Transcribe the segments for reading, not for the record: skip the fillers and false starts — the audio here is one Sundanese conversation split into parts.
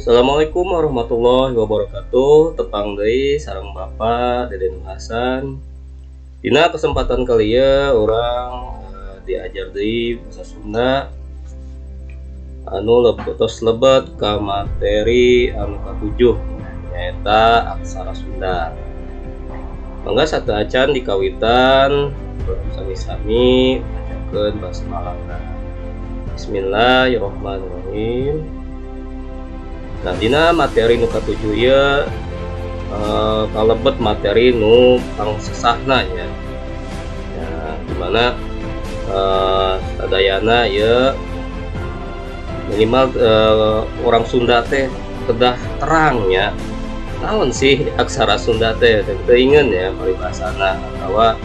Assalamualaikum warahmatullahi wabarakatuh. Tepang deui sareng Bapak Deden Hasan. Dina kesempatan kali ieu urang diajar deui bahasa Sunda anu lebet tos lebet ka materi anu katujuh, nyaeta aksara Sunda. Mangga sateuacan dikawitan, sami-sami bacakeun basmalahna. Bismillahirrahmanirrahim. Nah, dina materi nu katujuh ieu kalebet materi nu pangsesahna nya. Ya, dimana sadayana ieu minimal orang Sunda teh kedah terang nya. Naon sih aksara Sunda teh, teu ingeun ya paribasana atawa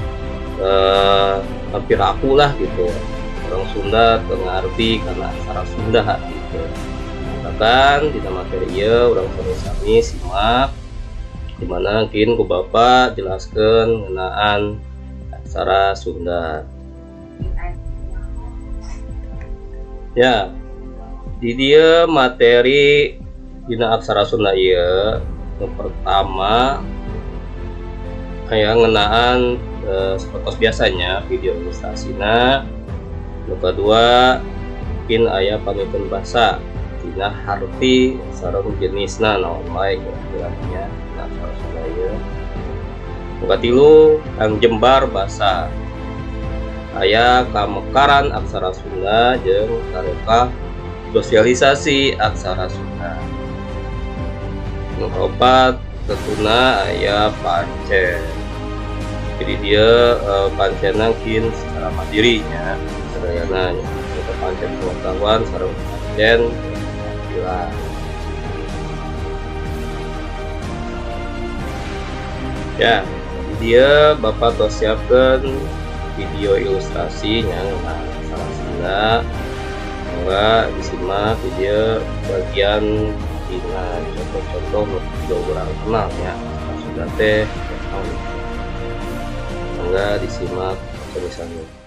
hampir aku lah gitu. Orang Sunda teu ngarti kana aksara Sunda gitu. Bahkan dina materi ieu urang sami-sami simak di mana kin ku Bapak jelaskeun ngeunaan aksara Sunda. Ya, di dieu materi dina aksara Sunda ieu nu pertama aya ngeunaan sapertos biasanya video ilustrasina. Nu kadua kin aya pangituan basa dina harti sareng jenisna naon wae kira-kira nya dina aksara Sunda ieu. Nu katilu kang jembar basa aya kamekaran aksara Sunda jeung tarokah sosialisasi aksara Sunda. Nu kaopat tentuna aya pancen. Jadi dia pancenna kin secara mandiri nya sadayana nya. Eta pancen pengetahuan sareng pancen keterampilan. Ya, dia Bapak tos siapkeun video ilustrasi ngeunaan aksara Sunda. Mangga disimak video bagian dina contoh-contoh nu urang kenal nya aksara Sunda teh naon. Mangga disimak sami-sami.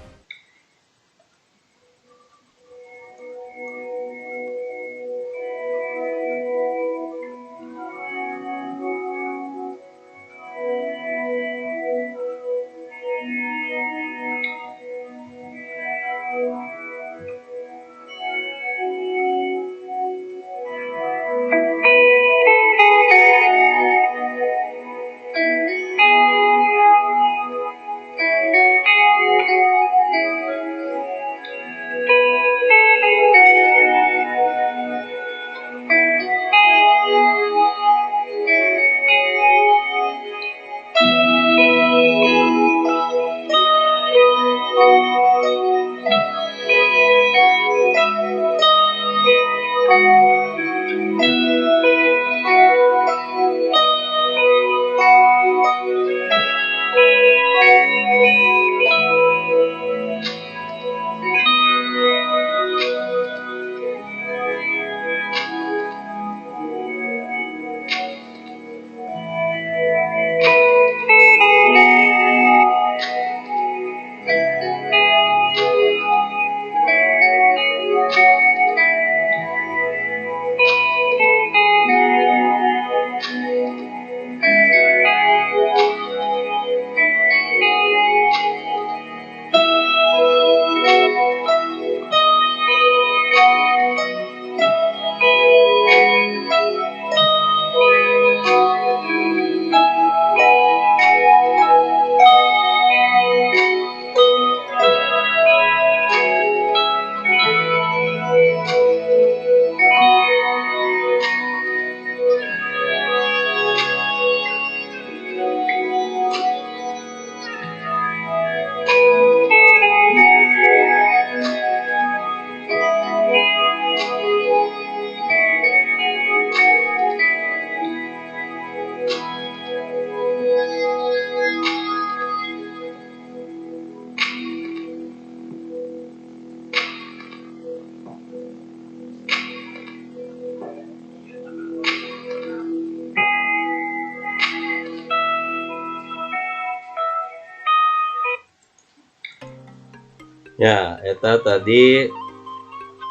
Ya, eta tadi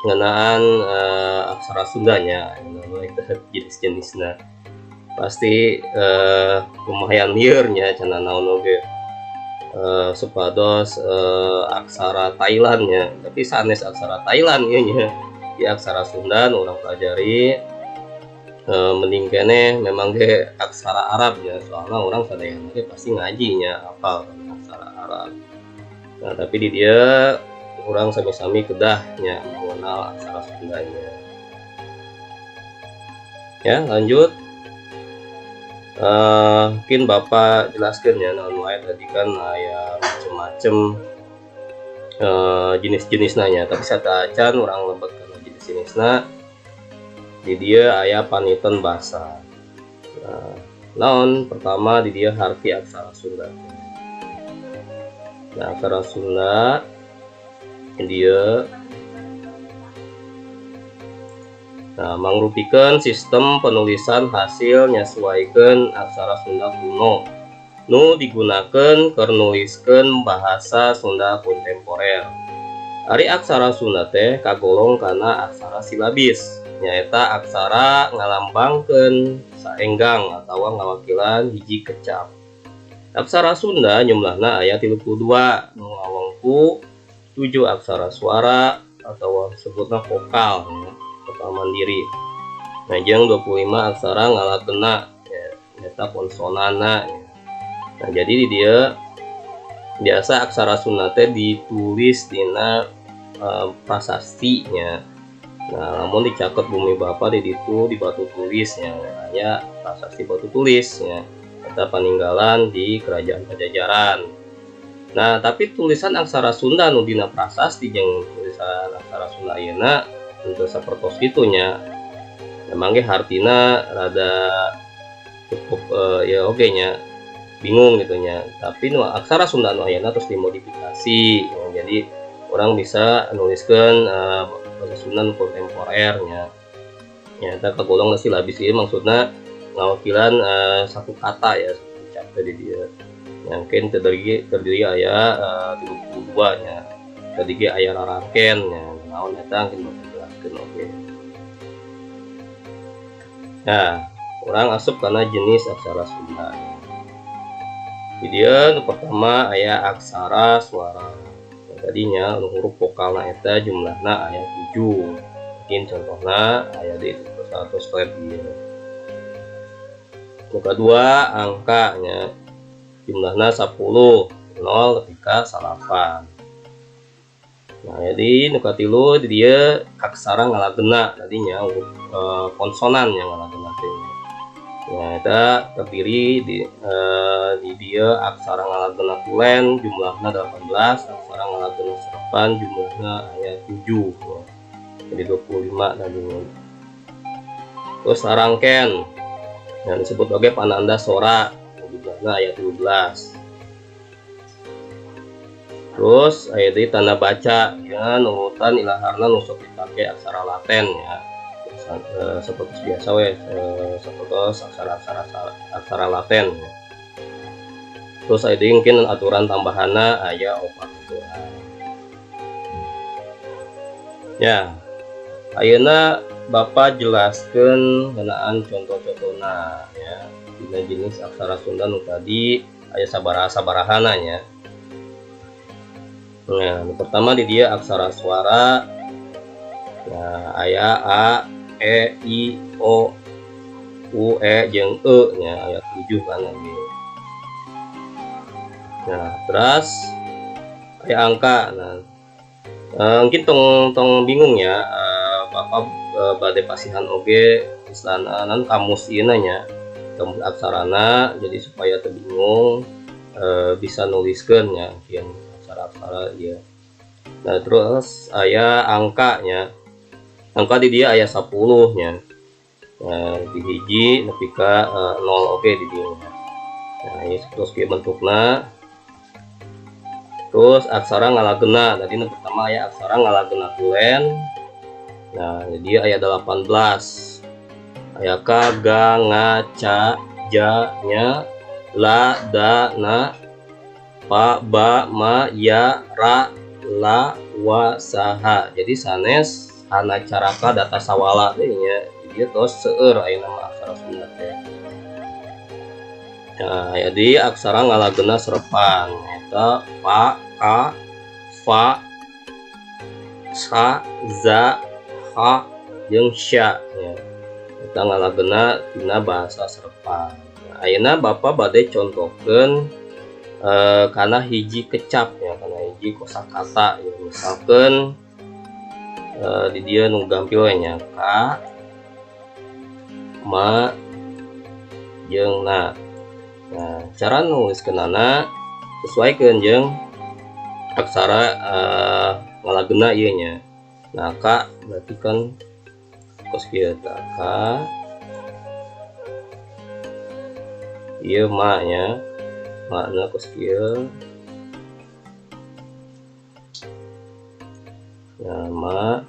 ngeunaan aksara Sundanya, jenis-jenisna pasti lumayan lieur nya, cenah naon oge supados aksara Thailand nya, tapi sanes aksara Thailand ieu nya. Di aksara Sunda nu urang pelajari mending keneh memang ge aksara Arab ya, soalnya urang sadayana ge pasti ngajinya apal aksara Arab. Nah, tapi di dieu urang sami-sami kedah nya mengenal aksara Sundanya. Ya, lanjut. Mungkin Bapak jelaskan ya, naon wae tadi kan aya macem-macem jenis-jenisna nya, tapi sateuacan urang lebet kana jenis-jenisna. Di dieu aya paniten basa. Nah, naon pertama di dieu harti aksara Sunda. Nah, aksara Sunda di dieu, nah, mangrupikeun sistem penulisan hasil nyesuaikeun aksara Sunda kuno nu digunakeun keur nuliskeun bahasa Sunda kontemporer. Ari aksara Sunda teh kagolong kana aksara silabis, nyaeta aksara ngalambangkeun saenggang atawa ngawakilan hiji kecap. Aksara Sunda jumlahna aya 32 nu ngawengku 7 aksara suara atau sebutna vokal ya, vokal mandiri. Nah, jeung 25 aksara ngalagena ya, nyaeta konsonanna ya. Nah, jadi di dieu biasa aksara Sunda teh ditulis dina prasasti nya. Nah, lamun dicaket bumi Bapa di ditu di batu tulisnya aya prasasti batu tulis nya, eta paninggalan di Kerajaan Pajajaran. Nah, tapi tulisan aksara Sunda nu dina prasasti jeung tulisan aksara Sunda ayeuna teu sapertos kitu nya. Memang ge hartina rada cukup ya oge nya, bingung gitu nya. Tapi nu aksara Sunda nu ayeuna terus dimodifikasi ya, jadi orang bisa nuliskeun bahasa Sunda nu kontemporer nya. Nya eta kagolong silabis ieu maksudna ngawakilan satu kata ya, satu kecap di dieu. Yang mungkin terdiri aya 32 nya. Tadi ge aya rarangken nya, naon eta mungkin bakal jelaskeun oge. Nah, urang asup kana jenis aksara Sunda. Di dieu nu pertama aya aksara suara. Nah, tadinya nu huruf vokalna eta jumlahna aya 7. Mungkin contohna aya di satu slide ieu. Nu kadua angkanya jumlahna 10, 0 nepi ka 9. Nah, jadi nu katilu di dieu aksara ngalagena tadinya huruf konsonan yang ngalagena teh. Nah, eta terdiri di dieu aksara ngalagena tulen jumlahna 18, aksara ngalagena serepan jumlahna aya 7 ya. Jadi 25 tadinya. Terus sarangken yang disebut oge pananda sora jumlahna aya 17. Terus aya deui tanda baca ya, nurutan ilaharna nu sok dipake aksara Latin ya. Seperti biasa we, seperti aksara Latin ya. Terus aya deui mungkin aturan tambahanna aya 4 aturan. Ya, ayeuna Bapak jelaskeun ngeunaan contoh-contohna ya. Dina jenis aksara Sunda nu tadi aya sabaraha-sabarahana nya. Nah, nu pertama di dieu aksara suara. Nah, aya a, e, i, o, u, e jeung e nya, aya 7 kan ieu. Nah, terus aya angka. Nah, mungkin tong bingung ya, Bapak bade pasihan oge istilahna kamus ieu nya, kamus aksarana, jadi supaya teu bingung bisa nuliskeun nya mungkin aksara-aksara ieu. Nah, terus aya angkanya. Angka di dieu aya 10 nya. Nah, di hiji nepi ka 0 oge di dieu nya. Nah, ini terus kieu bentukna. Terus aksara ngalagena. Tadi nu pertama aya aksara ngalagena tulen. Nah, jadi aya 18. Aya ka, ga, nga, ca, ja, nya, la, da, na, pa, ba, ma, ya, ra, la, wa, saha. Jadi sanes Hanacaraka Data Sawala teh nya. Jadi tos seueur ayeuna mah aksara Sunda teh. Nah, jadi aksara ngalagena serepan eta pa, ka, fa, sa, za, ha, jeung sya nya. Eta ngalagena tina bahasa serepan. Nah, ayeuna Bapak bade contohkeun kana hiji kecap ya, kana hiji kosakata ya. Misalkan di dieu nu gampil we nya, ka, ma, jeung na. Nah, cara nuliskeunana sesuaikeun jeung aksara ngalagena ieu nya. Nah, ka berarti kan kos kieu tah, ka. Ieu ma nya, makna kos kieu. Nah, ma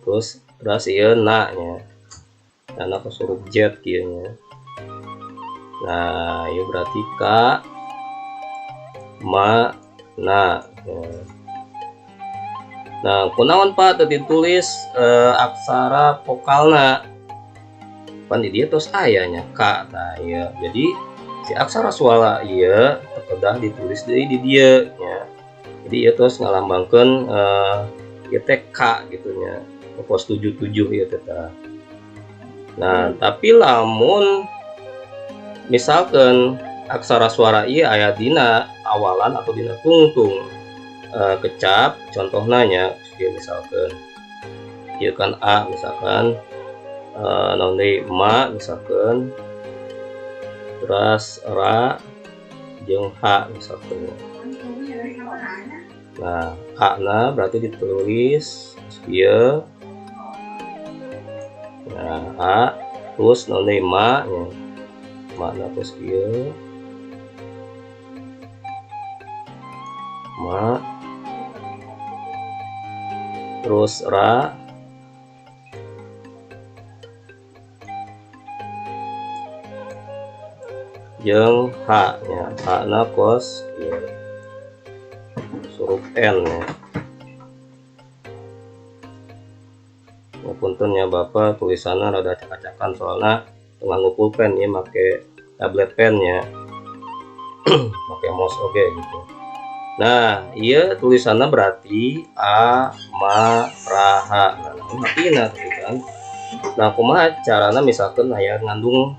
terus ieu na nya. Nah, kos huruf Z kieu nya. Nah, ieu berarti ka, ma, na. Nah, kunaon Pak teu ditulis aksara vokalna? Pan di dieu tos aya nya ka tah ieu. Jadi si aksara suara ieu teu kedah ditulis deui di dieu nya. Jadi ieu tos ngalambangkeun ieu teh ka gitu nya. Pos 77 ieu teh tah. Nah, tapi lamun misalkan aksara suara ieu aya dina awalan atau dina tungtung kecap, contohna nya ieu misalkan ieu kan a misalkan, naon deui, ma misalkan, terus ra jeung h misalkan. Nah, a na berarti ditulis ieu. Nah, a terus naon deui, ma nya. Makna terus ieu ma terus ra jeung h nya. H na kos ieu huruf n nya. Ya, punten ya Bapak, tulisannya rada acak-acakan soalnya nganggo pulpen ya, make tablet pen ya, make mouse oge gitu. Nah, iya tulisannya berarti a ma ra ha. Nah, artinya gitu kan. Nah, kumaha carana misalkan aya ngandung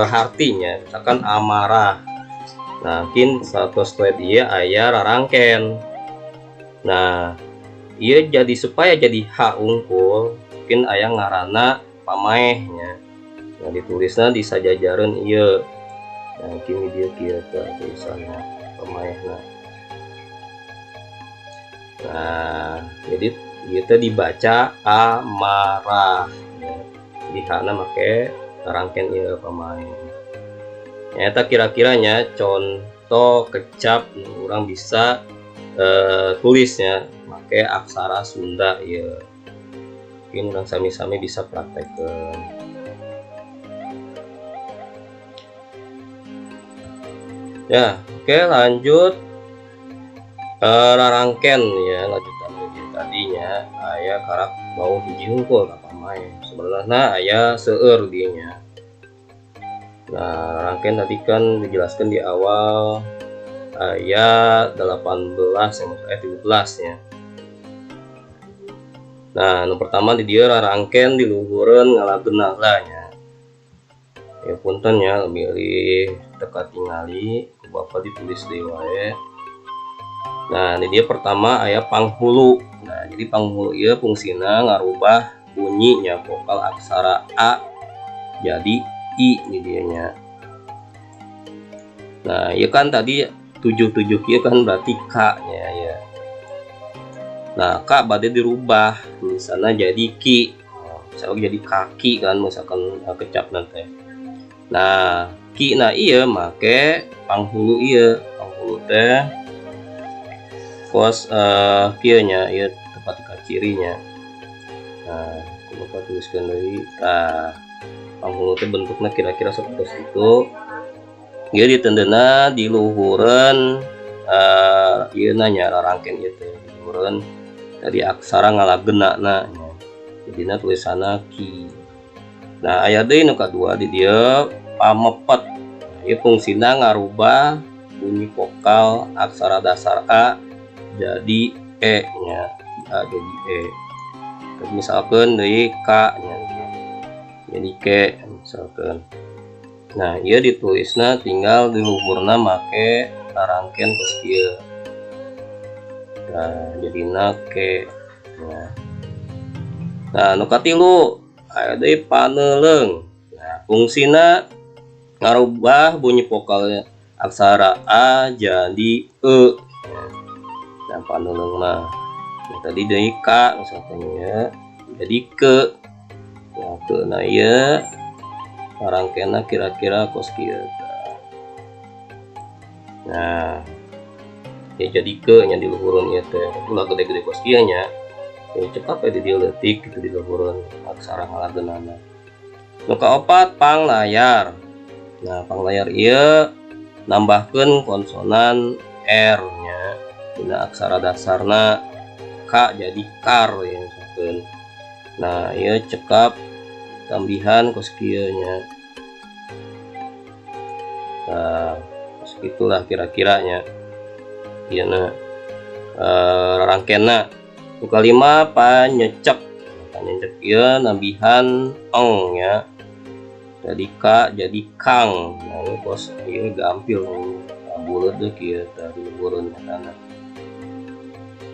artinya, misalkan amarah. Nah, mungkin satu slide ieu aya rarangken. Nah, ieu jadi supaya jadi h unggul, mungkin aya ngaranna pamaehnya. Nah, ditulisnya di sajajaran ieu. Nah, kini dia kieu teh tulisanna pamaehna. Nah, jadi ieu teh dibaca amarah ya. Jadi h-na make rangken ieu pamaeh. Nyata kira-kiranya contoh kecap orang bisa tulisnya make aksara Sunda ieu. Mungkin orang sami-sami bisa praktekkeun. Ya, oke, lanjut. Rarangken ya, lanjutan dari tadinya aya karak mau hiji hungkul ka pamae. Sebenarnya aya seueur dinya. Nah, rarangken tadi kan dijelaskan di awal aya 18 ya, maksudnya 17 ya. Nah, nu pertama di dieu rarangken di luhureun ngalagenah lah nya. Ya punten ya, milih teka tingali ku Bapak ditulis deui wae. Nah, ini dia pertama aya panghulu. Nah, jadi panghulu ieu fungsina ngarubah bunyinya vokal aksara a jadi i ini dianya. Nah, ieu kan tadi 77 ieu kan berarti k nya ya. Nah, k bade dirubah misalnya jadi ki. Nah, misalnya jadi kaki kan misalkan kecap nanti. Nah, ki na ieu make panghulu ieu, panghulu teh kos kieu nya, ieu tepat ka cirinya. Nah, aku tuliskan deui. Tah, panghulu teh bentuknya kira-kira seperti itu. Ieu ditendena di luhureun ieu na nya rarangken ieu teh di luhureun tadi aksara ngalagenana nya. Jadina tulisanna ki. Nah, aya deui nu kadua di dieu pamepet. Nah, ieu fungsina ngarubah bunyi vokal aksara dasar A jadi E nya, A jadi E. Terus misalkan deui K nya jadi K misalkan. Nah, ieu ditulisna tinggal di luhurna make rarangken kos kieu. Nah, jadina K nya. Nah, nu katilu aya deui paneleung. Nah, fungsina ngarubah bunyi vokalnya aksara A jadi E. Nah, paneleung mah. Nah, tadi deui K misalkan ya, jadi ke. Nah, ke na ieu rarangkenna kira-kira kos kieu. Nah, ya jadi ke nya di luhureun ieu teh. Ulah gede-gede kos kieu nya. Ya cekap we di dieu leutik gitu di luhureun aksara ngalageunana. Nu kaopat panglayar. Nah, panglayar ieu nambahkeun konsonan R nya dina aksara dasarna K jadi kar ya misalkan. Nah, ieu cekap tambihan kos kieu nya. Nah, kos gitulah kira-kiranya. Ieu na rarangkenna. Nu kalima panyecek. Panyecek ieu nambihan eng nya. Jadi K jadi kang. Nah, ieu kos ieu gampil buleut deui kieu tah di luhureun etana.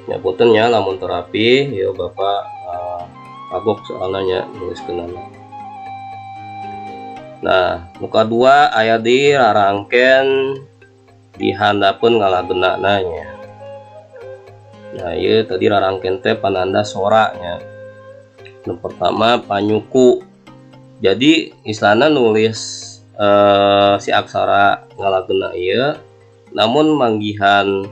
Nya punten nya lamun teu rapi ieu Bapak kagok soalna nya nuliskeunana. Nah, nu kadua aya di rarangken di handapeun ngalageunana nya. Nah, ieu tadi rarangken teh pananda sora nya. Nu pertama panyuku. Jadi istilahna nulis si aksara ngalageunna ieu namun manggihan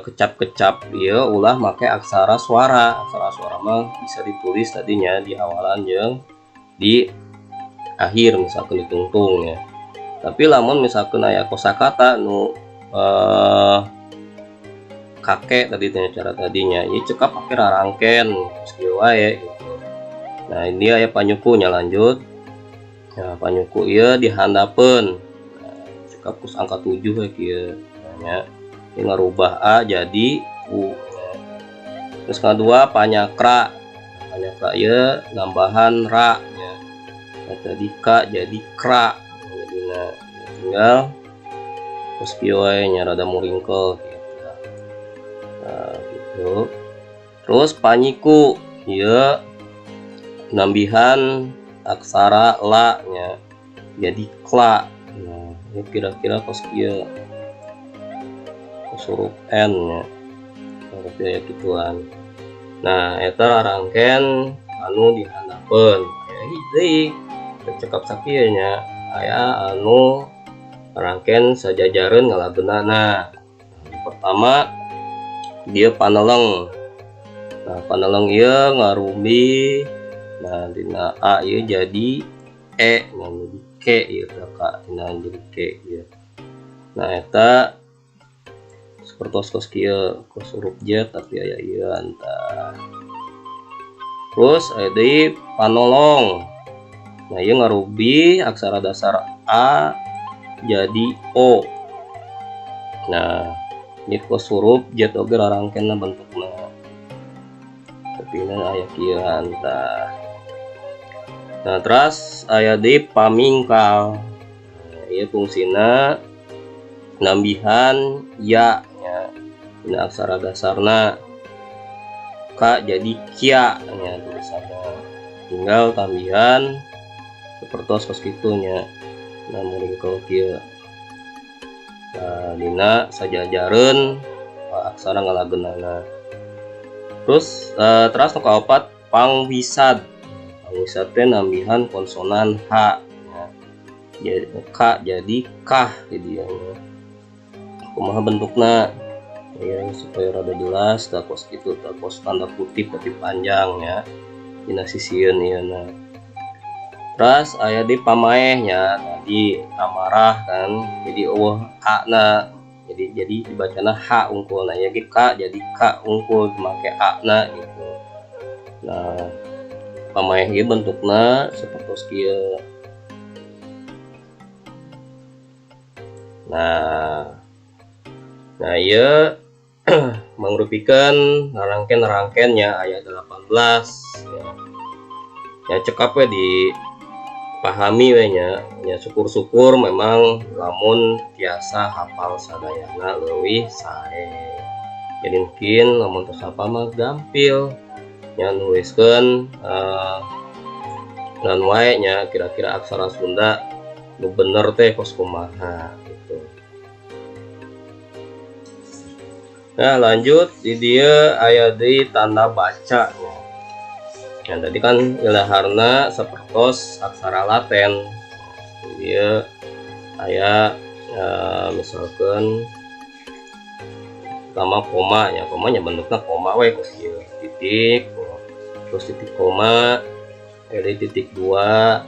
kecap-kecap ieu ulah make aksara suara. Aksara suara mah bisa ditulis tadinya di awalan jeung di akhir misalkan ditungtung ya. Tapi lamun misalkan aya kosakata nu kakek tadi tanya cara tadinya ieu cekap pake rarangken kieu wae gitu. Nah, ini aya panyukunya lanjut. Nah, panyuku ieu dihandapeun. Nah, cekap kus angka 7 we kieu nya. Ini ngarubah A jadi U. Terus kedua panyakra. Panyakra ieu nambahan ra nya. Nah, tadi K jadi kra. Jadi nah, tinggal terus kieu wae nya rada muringkel gitu. Nah, gitu. Terus panyiku ieu nambihan aksara la nya jadi kla. Nah, ini kira-kira kos kieu. Kos huruf N nya. Tapi aya gituan. Nah, eta rarangken anu dihandapeun. Aya deui cekap sakieu nya. Aya anu rarangken sajajareun ngalageunana. Nah, pertama dia paneleng. Nah, paneleng ieu ngarumbi. Nah, dina A ieu jadi E, nah jadi K ieu teh K, dina jadi K ieu. Nah, eta sapertos kos kieu, kos huruf J tapi aya ieu tah. Terus aya deui panolong. Nah, ieu ngarubi aksara dasar A jadi O. Nah, ini kos huruf J oge rarangkenna bentukna. Tapi ini aya kieu tah. Nah, terus aya deui pamingkal. Nah, ieu fungsina nambihan ya nya. Dina aksara dasarna K jadi kya nya tulisanna. Tinggal tambihan sapertos kos kitu nya. Nah, muringkel kieu. Nah, dina sajajareun aksara ngalageunana. Terus teras nu kaopat pangwisad. Pangwisad teh nambihan konsonan H nya. Jadi K jadi kah jadi nya. Kumaha bentukna? Ya supaya rada jelas tah kos kitu tah kos tanda kutip tapi panjang ya. Dina sisieun ieu na. Terus aya di pamaeh nya tadi amarah kan jadi eueuh A na. Jadi dibacana H unggul. Nah, ya K jadi K unggul make A na gitu. Nah, Pamaeh ieu bentukna sapertos kieu. Nah, nah ieu mangrupikeun rangken-rangkennya aya 18 ya. Ya cekap we dipahami we nya. Ya syukur-syukur memang lamun tiasa hafal sadayana leuwih sae. Jadi mungkin lamun tos hafal mah gampil nya nuliskeun dan wae nya kira-kira aksara Sunda nu bener teh kos kumaha gitu. Nah, lanjut di dieu aya deui tanda baca nya. Nah, tadi kan ilaharna sapertos aksara Latin. Di dieu aya misalkan pertama koma ya, komanya bentuknya koma we kos kieu, titik terus titik koma, jadi titik dua,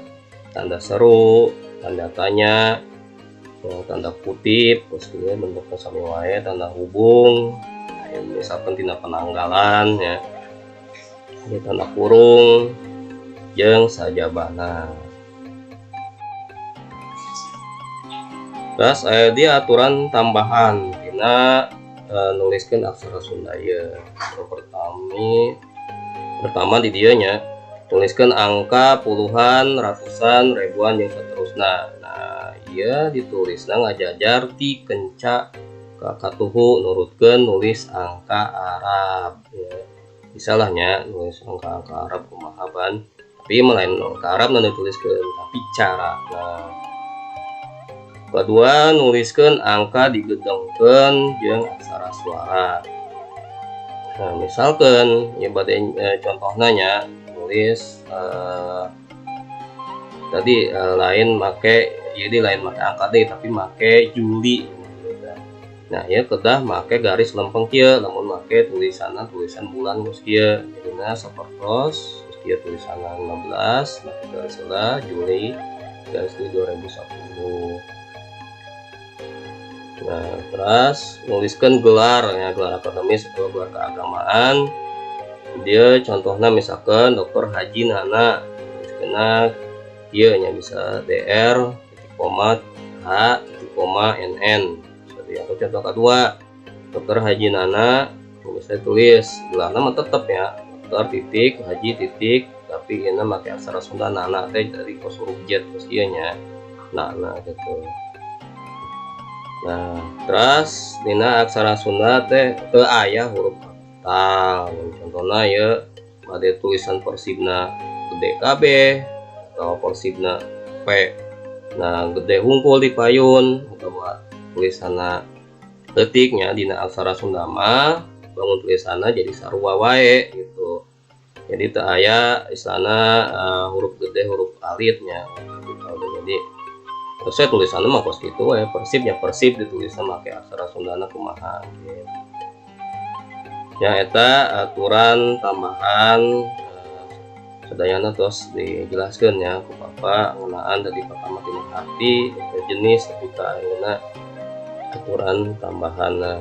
tanda seru, tanda tanya, ya, tanda kutip, terus kieu bentuknya sami wae, tanda hubung, nah, ya, misalkan tina penanggalan ya, ini tanda kurung, jeung sajabana. Terus aya di aturan tambahan tina nuliskeun aksara Sunda ieu. Pertama di dieu nya tuliskeun angka puluhan, ratusan, ribuan jeung saterusna. Nah, ieu ditulisna ngajajar ti kenca ka katuhu nurutkeun nulis angka Arab ya. Bisa lah nya nulis angka-angka Arab kumaha ban, tapi lain angka Arab nu dituliskeun tapi cara. Nah, kedua nuliskeun angka digedengkeun jeung aksara suara. Nah, misalkan ya bade contohna nya nulis tadi lain make jadi lain make angka deui tapi make Juli. Nah, ya kedah make garis lempeng kieu lamun make tulisanna tulisan bulan geus kieu. Jadina sapertos geus kieu tulisanna 15 make garis heula Juli garis deui 2010. Nah, terus nuliskan gelar ya, gelar akademis atau gelar keagamaan. Dia contohnya misalkan Dokter Haji Nana, tuliskeunna ieu nya bisa DR titik koma H titik koma NN. Jadi atau contoh kedua Dokter Haji Nana bisa tulis gelarna mah tetep ya Dokter titik Haji titik, tapi ini make aksara Sunda Nana teh dari kos huruf Z terus ieu nya Nana gitu. Nah, terus dina aksara Sunda teh teu aya huruf kapital. Contohna ieu bade tulisan Persibna gede KB atau Persibna P. Nah, gede hungkul di payun atawa tulisanna leutiknya dina aksara Sunda mah bangun tulisanna jadi sarua wae gitu. Jadi teu aya istilahna huruf gede huruf alitnya gitu. Jadi terus saya tulisannya mah kos gitu we, Persibnya Persib ditulisnya make aksara Sundana kumaha gitu. Ya eta aturan tambahan sadayana terus dijelaskeun ya ku Bapak ngeunaan tadi pertama tina arti atau jenis tapi ka ayeuna aturan tambahanna.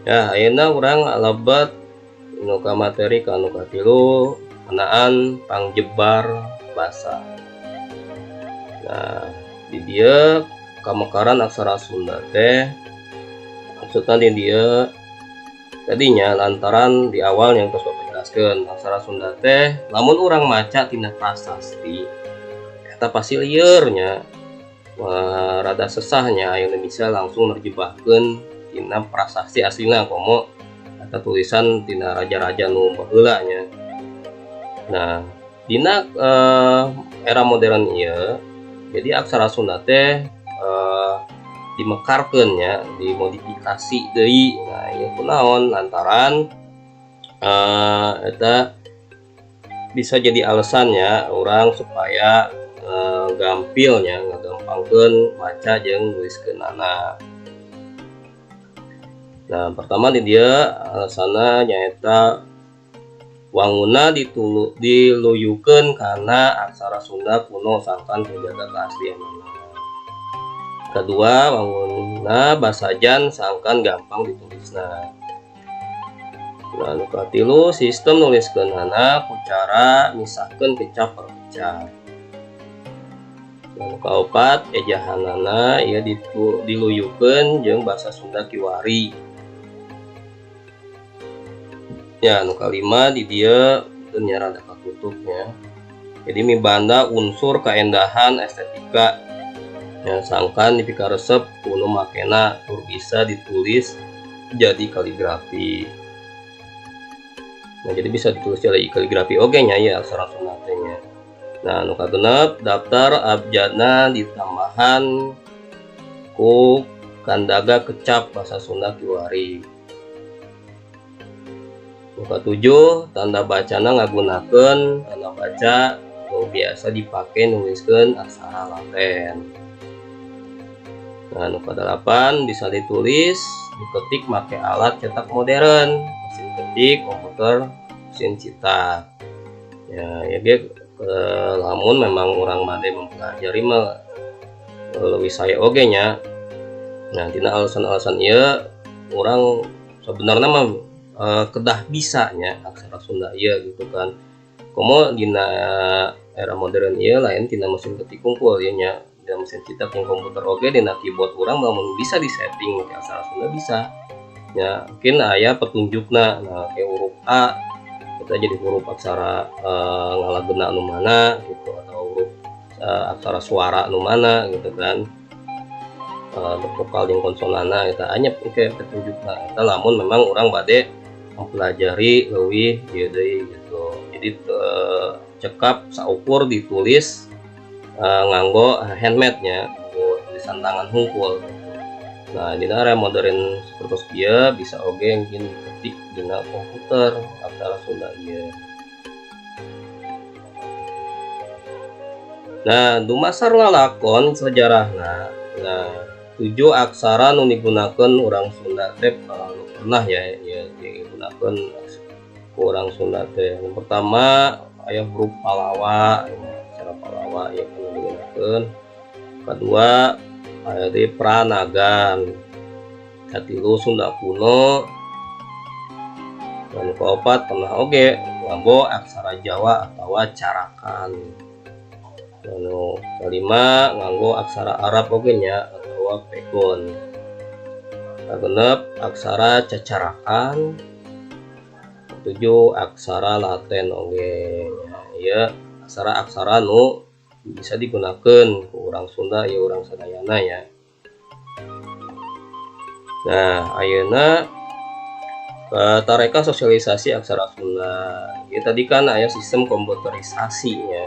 Ya ayeuna urang lebet nu ka materi ka nu katilu ngeunaan pangjebar basa. Nah, di dieu kamekaran aksara Sunda teh maksudna di dieu tadinya lantaran di awal yang terus Bapak jelaskeun aksara Sunda teh lamun urang maca tina prasasti eta pasti lieur nya, rada sesahnya ayeuna bisa langsung nerjebahkeun tina prasasti aslina komo eta tulisan tina raja-raja nu baheula nya. Nah, dina era modern ieu jadi aksara Sunda teh dimekarkeun nya, dimodifikasi deui. Nah, ieu kunaon lantaran eta bisa jadi alasannya orang supaya gampilnya ngagampangkeun maca jeung nuliskeunana. Nah, pertama di dieu alasanna nyaeta wanguna diluyukeun kana aksara Sunda kuno sangkan menjaga keaslianana. Kedua, wanguna basajan sangkan gampang ditulisna. Nah, nu katilu, sistem nuliskeunana ku cara misahkeun kecap per kecap. Nah, nu kaopat, ejahanana ieu diluyukeun jeung basa Sunda kiwari. Ya, nu kalima di dieu teu rada katutupnya. Jadi mibanda unsur kaendahan estetika yang sangkan dipikaresep ku nu makena tur bisa ditulis jadi kaligrafi. Nah, jadi bisa ditulis jadi kaligrafi oge nya ya aksara Sunda teh nya. Nah, nu kagenep, daftar abjadna ditambahan ku kandaga kecap bahasa Sunda kiwari. Nu katujuh, tanda bacana ngagunakeun tanda baca nu biasa dipake nuliskeun aksara Latin. Nah, nu kadalapan, bisa ditulis, diketik make alat cetak modern, mesin ketik, komputer, mesin cetak. Ya, ya ge lamun memang urang bade mempelajari mah leuwih sae oge nya. Nah, tina alasan-alasan ieu urang sebenarnya mah kedah bisa nya aksara Sunda ieu gitu kan. Komo dina era modern ieu lain tina mesin ketik hungkul ieu nya, dina mesin cetak jeung komputer oge dina keyboard urang lamun bisa disetting make aksara Sunda bisa. Ya, mungkin aya petunjukna. Nah, kayak huruf A kita jadi huruf aksara ngalagena nu mana gitu, atau huruf aksara suara nu mana gitu kan. Vokal jeung konsonanna eta anya engke petunjukna. Eta lamun memang urang bade mempelajari leuwih ieu deui gitu. Jadi cekap saukur ditulis nganggo handmade nya, nganggo tulisan tangan hungkul gitu. Nah, dina era modern sapertos ieu bisa oge mungkin diketik dina komputer aksara Sunda ieu. Nah, dumasar lalakon sejarahna. Nah, 7 aksara nu digunakeun urang Sunda teh nu pernah ya, ya digunakeun ku urang Sunda teh. Yang pertama aya huruf Palawa, ya, aksara Palawa ya nu digunakeun. Kedua aya di Pranagan. Katilu Sunda kuno. Dan keopat pernah oge nganggo aksara Jawa atawa Carakan. Lalu kelima nganggo aksara Arab oge nya atawa Pegon. Kagenep aksara Cacarakan. Ketujuh aksara Latin oge nya. Ieu aksara-aksara nu bisa digunakeun ku urang Sunda ya urang sadayana ya. Nah, ayeuna tareka sosialisasi aksara Sunda. Ya, tadi kan aya sistem komputerisasi nya,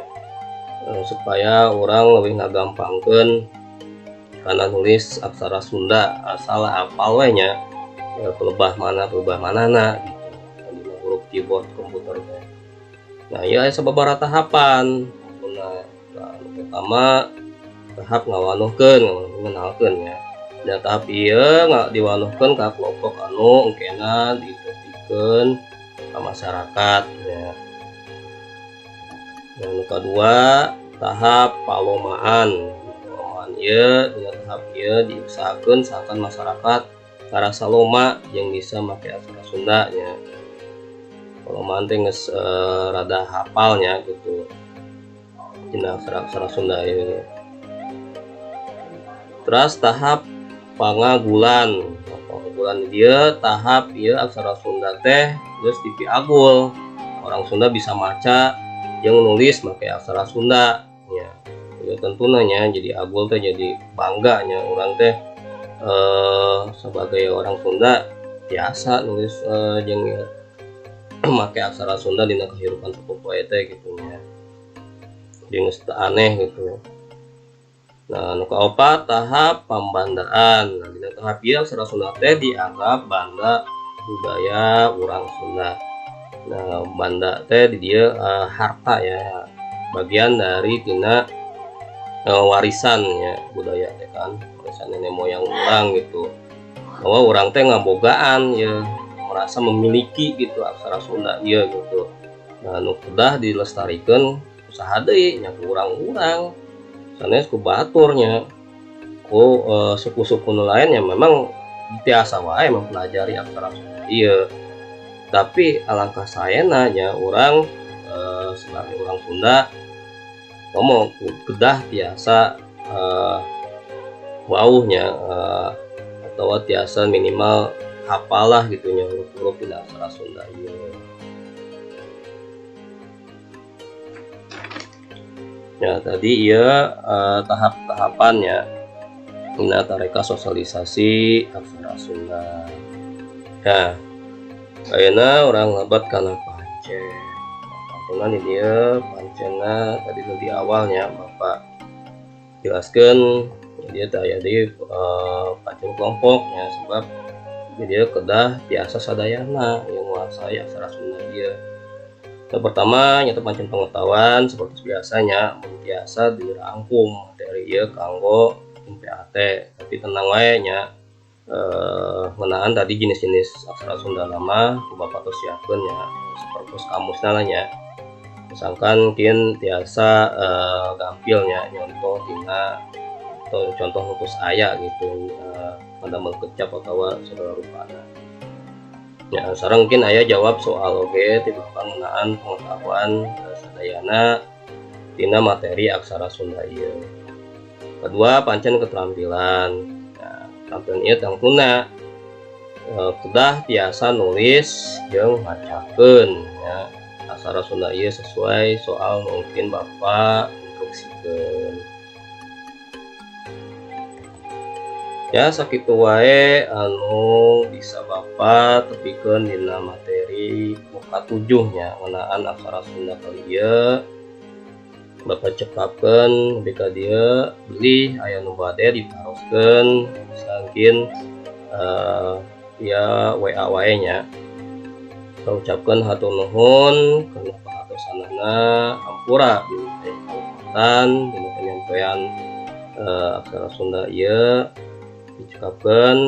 supaya orang lebih ngagampangkeun kana nulis aksara Sunda asal apal we nya, ya, pelebah mana pelebah manana gitu dina huruf keyboard komputer teh. Nah, ieu aya sababaraha tahapan. Nah, pertama tahap ngawanuhkeun, ngenalkeun ya. Nah, tahap ieu diwanuhkeun ka kelompok anu engkena ditepikeun ka masyarakat ya. Yang kedua, tahap palomaan. Palomaan ieu dina tahap ieu diusahakeun sangkan masyarakat karasa loma jeung bisa make aksara Sunda nya. Palomaan teh geus rada hafalnya gitu dina aksara-aksara Sunda ieu. Terus tahap pangagulan. Pangagulan dia tahap ieu aksara Sunda teh geus dipiagul. Orang Sunda bisa maca jeung nulis make aksara Sunda nya. Ieu tentuna nya jadi agul teh jadi bangga nya urang teh sebagai orang Sunda biasa nulis jeung make aksara Sunda dina kehidupan sapopoe teh gitu nya. Jadi geus teu aneh gitu. Nah, nu kaopat tahap pambandaan. Nah, dina tahap ieu aksara Sunda teh dianggap banda budaya urang Sunda. Nah, banda teh di dieu harta ya, bagian dari tina warisan ya budaya teh kan, warisan nenek moyang urang gitu. Bahwa urang teh ngabogaan ya, merasa memiliki gitu aksara Sunda ieu gitu. Nah, nu kedah dilestarikeun usaha deui nya ku urang-urang. Sanes ku baturnya, ku suku-suku nu lain yang memang biasa wae mempelajari aksara Sunda ieu. Tapi alangkah saena nya urang sebagai orang Sunda ngomong kedah tiasa wauhnya atau tiasa minimal hafalah gitu nya huruf-huruf dina aksara Sunda ieu. Ya tadi ieu tahap-tahapannya dina tareka sosialisasi aksara Sunda. Ya, ayeuna urang lebet kana pancen. Pantenan di dieu pancenna tadi di awalnya Bapak jelaskeun dia teh aya di pancen kelompoknya sebab di dieu kedah tiasa sadayana yang menguasai aksara Sunda ieu. Yang pertama nyata pancen pengetahuan seperti biasanya mun tiasa dirangkum materi ieu kanggo MPAT, tapi tenang wae nya ngeunaan tadi jenis-jenis aksara Sunda nama ku Bapak tos siapkeun nya sapertos kamusna lah nya. Misalkan mungkin tiasa gampil nya nyontoh tina atau contoh nu tos aya gitu ngadamel kecap atawa segala rupana. Ya, sareng mungkin aya jawab soal oge ti Bapak ngeunaan pengetahuan sadayana tina materi aksara Sunda ieu. Kedua, pancen keterampilan. Nah, keterampilan ieu tangtuna kedah tiasa nulis jeung macakeun ya aksara Sunda ieu sesuai soal mungkin Bapak instruksikeun. Ya sakitu wae anu bisa Bapak tepikeun dina materi muka 7 nya ngeunaan aksara Sunda kali ieu. Bapak cekapkeun nepi ka dieu, bilih aya nu bade ditaroskeun sangkin ya WA wae nya. Saya ucapkeun hatur nuhun kana perhatosanana, hampura bilih aya kalepatan dina penyampaian aksara Sunda ieu. Dicekapkeun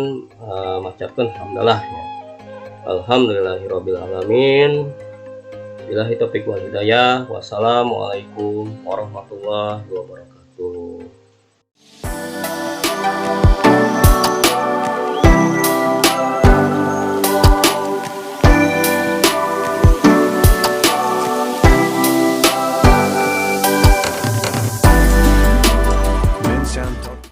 macakeun hamdalah nya. Alhamdulillahirabbil alamin. Billahi taufik wal hidayah. Wassalamualaikum warahmatullahi wabarakatuh.